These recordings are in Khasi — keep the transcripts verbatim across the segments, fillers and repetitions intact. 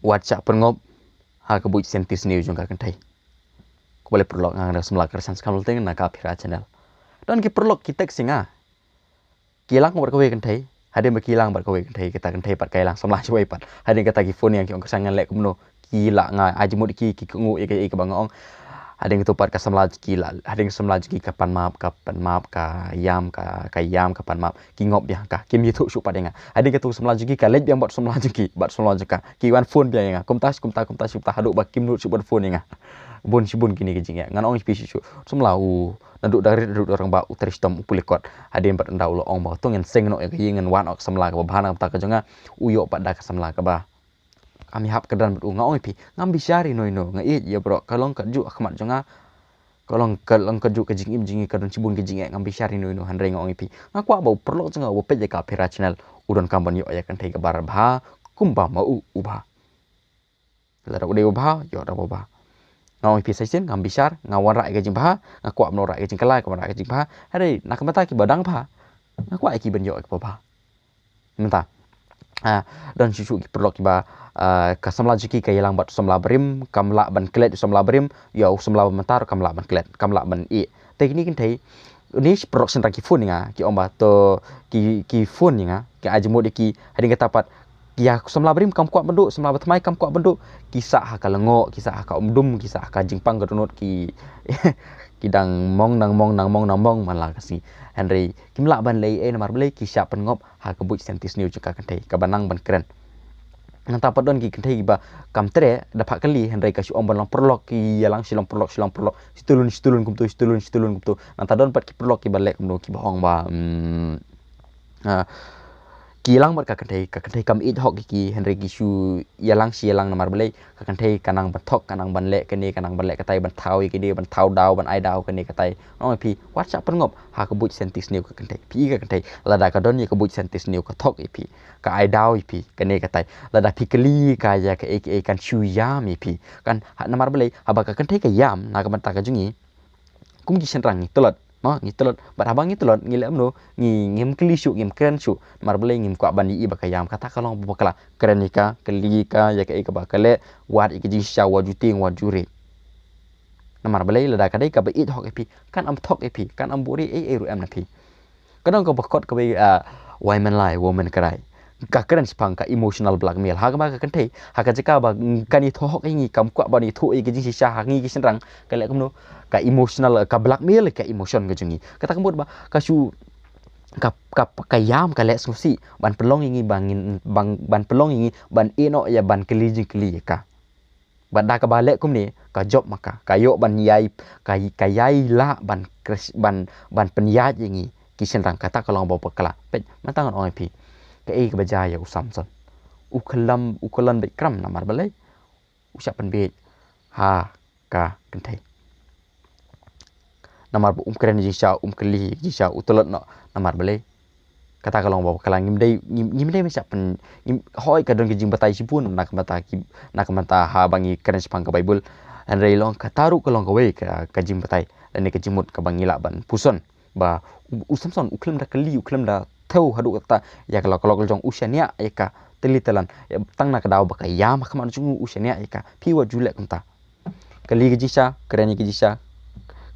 Wat shah pyrngop ha ka buit scientist new jong ka kynthei. Khublei paralok, nga dang samla Kyrshan Skam Lalteng na ka Phira channel. Don ki paralok ki text ïa nga. Ki ïalang bad kawei kynthei. Hadien ba ki ïalang bad kawei kynthei, kata kynthei pat ka ïalang samla shawei pat. Hadien kata ki phone ïa nga, ki ong Kyrshan ngan leh kumno. Ki lah nga ai jingmut ïa ki, ki kohnguh ïa ka, ïa kaba nga ong. Hadien kata pat ka samla jong ki lah, hadien ka samla jong ki ka pan map, ka pan map, ka ïam, ka, ka ïam, ka pan map. Ki ngop biang ka, kim ïathuh shuh pat ïa nga. Hadien kata ka samla jong ki ka leit biang bad samla jong ki, bad samla jong ka. Ki wan phone biang ïa nga. Kumta, kumta, kumta, kumta, haduh ba kim nud shuh ban phone ïa nga. Bun shibun kine ki jingeh. Ngan ong ïa phi shuh shuh. Samla u, naduh da rit, naduh da rangbah, u trei shitom, u pule kot. Hadien bad ynda u la ong ba to ngan seng noh ïa ka ïing, ngan wad noh ka samla kaba bha na ka bynta ka jong nga. U ïoh pat da ka samla kaba Kam ïahap kyrdan bad u. Nga ong ïa phi, ngam bishar ïa no ïa no, nga ïeit ïa baroh, ka long kajuh ha khmat jong nga. Ka long, ka long kajuh ka jingim jong ngi, ka don shibun ka jingeh, ngam bishar ïa no ïa no, hynrei nga ong ïa phi, nga kwah ba u paralok jong nga uba peit ïa ka Phira channel u donkam ban ïoh ïa ka kynthei kaba bha kumba ma u, u bha. Lada u dei uba bha, ïoh da uba bha. Nga ong ïa phi sa shisien, ngam bishar, nga wanrah ïa ka jingbha, nga kwah ban wanrah ïa ka jingkylla, ka wanrah ïa ka jingbha. Hynrei na ka bynta kiba dang bha, nga kwah ïa ki ban ïoh ïa kaba bha. Mynta, ah, don shuh shuh ki paralok kiba, ah, ka samla jong ki ka ïalang bad u samla barim, kam lah ban klet u samla barim, ïa u samla ba mynta ruh kam lah ban klet, kam lah ban ïeh. Te kine ki kynthei, une shi paralok shynrang ki phone ïa nga, ki ong ba to, ki, ki phone ïa nga, ki ai jingmut ïa ki, hadien kata pat, ïa u samla barim kam kwah ban duh, samla ba thymmai kam kwah ban duh, ki sah ha ka lyngngoh, ki sah ha ka umdum, ki sah ha ka jingpang ka dohnud, ki, ki dang mong, nang mong, nang mong, nang mong man la ka sngi. Hynrei kim lah ban leh ei ei, namar balei, ki shah pynngop ha ka buit scientist new jong ka kynthei kaba nang ban kren. Nangta pat don ki kynthei kiba kam treh, da phah kylli, hynrei ka shu ong ban long paralok, ki ïalang shi long paralok, shi long paralok, shi tylun, shi tylun kumto, shi tylun, shi tylun kumto. Nangta don pat ki paralok kiba leh kumno, kiba ong ba, mm, ah, ki ïalang bad ka kynthei, ka kynthei kam ïeit hok ïa ki, hynrei ki shu ïalang shi ïalang, namar balei, ka kynthei ka nang ban thok, ka nang ban leh kane, ka nang ban leh katai, ban thaw ïa kine, ban thaw daw, ban ai daw kane katai. Nga ong ïa phi, wat shah pynngop ha ka buit scientist new ka kynthei. Phi i ka kynthei, lada ka don ïa ka buit scientist new ka thok ïa phi, ka ai daw ïa phi kane katai. Lada phi kylli ka ïa kaei kaei kan shu ïam ïa phi. Kan, ha, namar balei, haba ka kynthei ka ïam na ka bynta ka jong ngi, kum ki shynrang ngi tlot, mo, ngi tlot. Bad haba ngi tlot, ngi leh kumno, ngi, ngim kylli shuh, ngim kren shuh. Namar balei, ngim kwah ban ïohi ba ka ïam. Kata ka long ba bakla. Kren ïa ka, kylli ïa ka ïa kaei kaba ka leh, wad ïa ka jingshisha, wat ju tieng, wat ju rieh. Namar balei, lada ka dei kaba ïeit hok ïa phi, kan ym thok ïa phi, kan ym buhrieh ei ei ruh em na phi. Ka don kaba khot kaba, ah, wai men lai, wo men krai. Ka kren shaphang ka emotional blackmail. Ha kaba ka kynthei, ha ka jaka ba, mm, kan ïathuh hok ïa ngi, kam kwah ban ïathuh ïa ka jingshisha ha ngi ki shynrang, ka leh kumno, ka emotional, ka blackmail ka emotion ka jong ngi. Kata ka mut ba ka shu, ka, ka, ka ïam, ka leh sngewsih ban pynlong ïa ngi, ban ngin, ban, ban pynlong ïa ngi ban ïeh noh ïa ban kylli jingkylli ïa ka. Bad da kaba leh kumne, ka jop ma ka, ka ïoh ban ïai, ka, ka ïai lah ban kres-, ban, ban pynïaid ïa ngi ki shynrang. Kata ka long ba bakla. Peit, mynta ngan ong ïa phi, kaei kaba jia ïa u Samson. U khlem, u khlem beit kram, namar balei, u shah pynbieit ha ka kynthei. Namar ba um kren jingshisha, um kylli jingshisha, u tlot noh, namar balei, kata ka long ba bakla. Ngim dei, ngim, ngim dei ban shah pyn, ngim, hooid ka don ki jingbatai shibun na ka bynta ki, na ka bynta haba ngi kren shaphang ka Baibl. Hynrei long kata ruh ka long kawei ka, ka jingbatai lane ka jingmut kaba ngi lah ban pyrshang. Ba u, u Samson u khlem da kylli, u khlem da thew haduh katta ïa ka lok, ka lok jong u, shaniah ïa ka tylli tyllun. Ïa, tang na ka daw ba ka ïam ha khmat jong u, u shaniah ïa ka. Phi wat ju leh kumta. Kylli ka jingshisha, kren ïa ka jingshisha.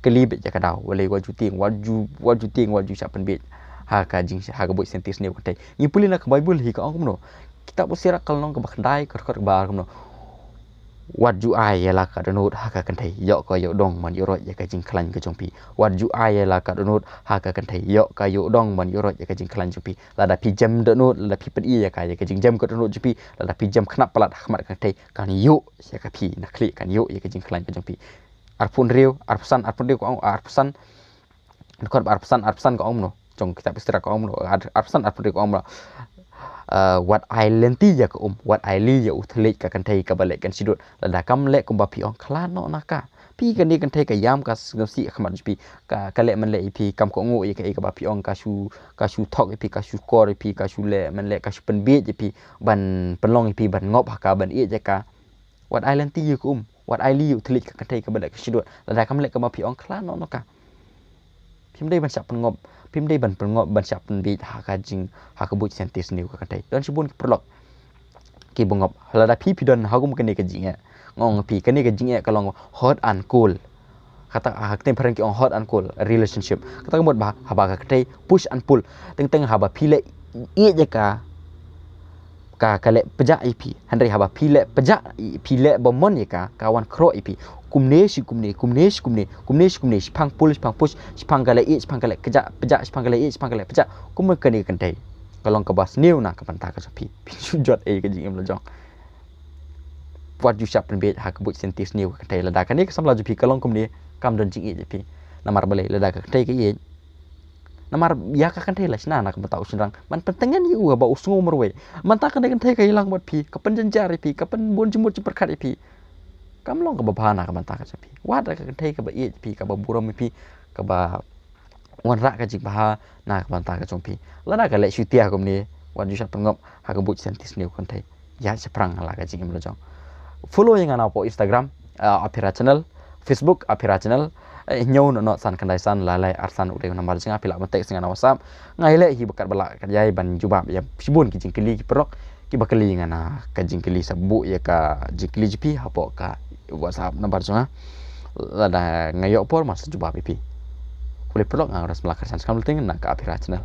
Kylli beit ïa ka daw. Balei, wat ju tieng, wat ju, wat ju tieng, wat ju shah pynbieit ha ka jingshisha, ha ka buit scientist new ka kynthei. Ngi pule na ka Baibl hi ka ong kumno. Kitab u Sirah ka lynnong kaba khyndai, ka dkhot kaba ar kumno. Wat ju ai ïa la ka dohnud ha ka kynthei, ïoh ka ïoh dong ban ïoh roit ïa ka jingkhlaiñ ka jong phi. Wat ju ai ïa la ka dohnud ha ka kynthei, ïoh ka ïoh dong ban ïoh roit ïa ka jingkhlaiñ jong phi. Lada phi jem dohnud, lada phi pyni ïa ka, ïa ka jingjem ka dohnud jong phi, lada phi jem khnap palat ha khmat ka kynthei, kan ïoh ïa ka phi na khlieh, kan ïoh ïa ka jingkhlaiñ ka jong phi. Arphew hynriew, arphew san, arphew hynriew ka ong, arphew san, dkhot arphew san, arphew san ka ong kumno. Jong kitab u Sirah ka ong kumno, ar-, arphew san, arphew hynriew ka ong kumno. Ah, wat ai lynti ïa ka um, wat ai lynti ïa u thylliej ka kynthei kaba leh kynshedut. Lada kam leh kumba phi ong, khlad noh na ka. Phi, kane ka kynthei ka ïam, ka sngewsih ha khmat jong phi, ka, ka leh man leh ïa phi, kam kohnguh ïa kaei kaba phi ong, ka shu, ka shu thok ïa phi, ka shu kor ïa phi, ka shu leh man leh, ka shu pynbieit ïa phi, ban pynlong ïa phi ban ngop ha ka, ban ïeit ïa ka. Wat ai lynti ïa ka um, wat ai lynti ïa u thylliej ka kynthei kaba leh kynshedut. Lada kam leh kumba phi ong, khlad noh na ka. Phim dei ban shah pynngop, phim dei ban pynngop, ban shah pynbieit ha ka jing, ha ka buit scientist new ka kynthei. Don shibun ki paralok ki bangop. Lada phi phi don ha kum kane ka jingeh, nga ong phi kane ka jingeh ka long hot and cold. Kata ha ktien phareng ki ong hot and cold relationship. Kata ka mut ba haba ka kynthei push and pull, teng teng haba phi leh ïeit ïa ka, ka ka leh pjah ïa phi. Hynrei haba phi leh pjah, phi leh ba mon ïa ka, ka wan khroh ïa phi. Kumne shi kumne, kumne shi kumne, kumne shi kumne, shipang pull, shipang push, shipang ka leh ïeit, shipang ka leh kjah, pjah, shipang ka leh ïeit, shipang ka leh pjah. Kum kane ka kynthei ka long kaba sniew na ka bynta ka jong phi. Phi shu jot ei ka jingim la jong. Wat ju shah pynbeit ha ka buit senti sniew ka kynthei. Lada kane ka samla jong phi ka long kumne, kam don jingïeit ïa phi. Namar balei? Lada ka kynthei ka ïeit, namar ïa ka kynthei la shna na ka bynta u shynrang ban pyntngen ïa u ba u sngew marwei. Mynta kane ka kynthei ka ïalang bad phi, ka pynjynjar ïa phi, ka pynbun jingmut jingpyrkhat ïa phi, kam long kaba bha na ka bynta ka jong phi. Wat da ka kynthei kaba ïeit ïa phi, kaba burom ïa phi, kaba wanrah ka jingbha na ka bynta ka jong phi. Lada ka leh shutia kumne, wat ju shah pynngop ha ka buit senti sniew ka kynthei. Ïaid shaphrang ha la ka jingim la jong. Follow ïa nga na hapoh Instagram, uh, Aphira Channel, Facebook Aphira Channel. Eh, hynñiew nod nod san khyndai san lai lai ar san u dei u nambar jong nga, phi lah ban text ïa nga na WhatsApp. Nga ïaleh hi ba kat ba lah kat ïai ban jubab ïa shibun ki jingkylli ki paralok kiba kylli ïa nga na ka jingkylli, sa buh ïa ka jingkylli jong phi hapoh ka WhatsApp nambar jong nga. Lada nga ïoh por nga sa jubab ïa phi. Khublei paralok, nga Rasmala Kharsan Skam Luting na ka Aphira Channel.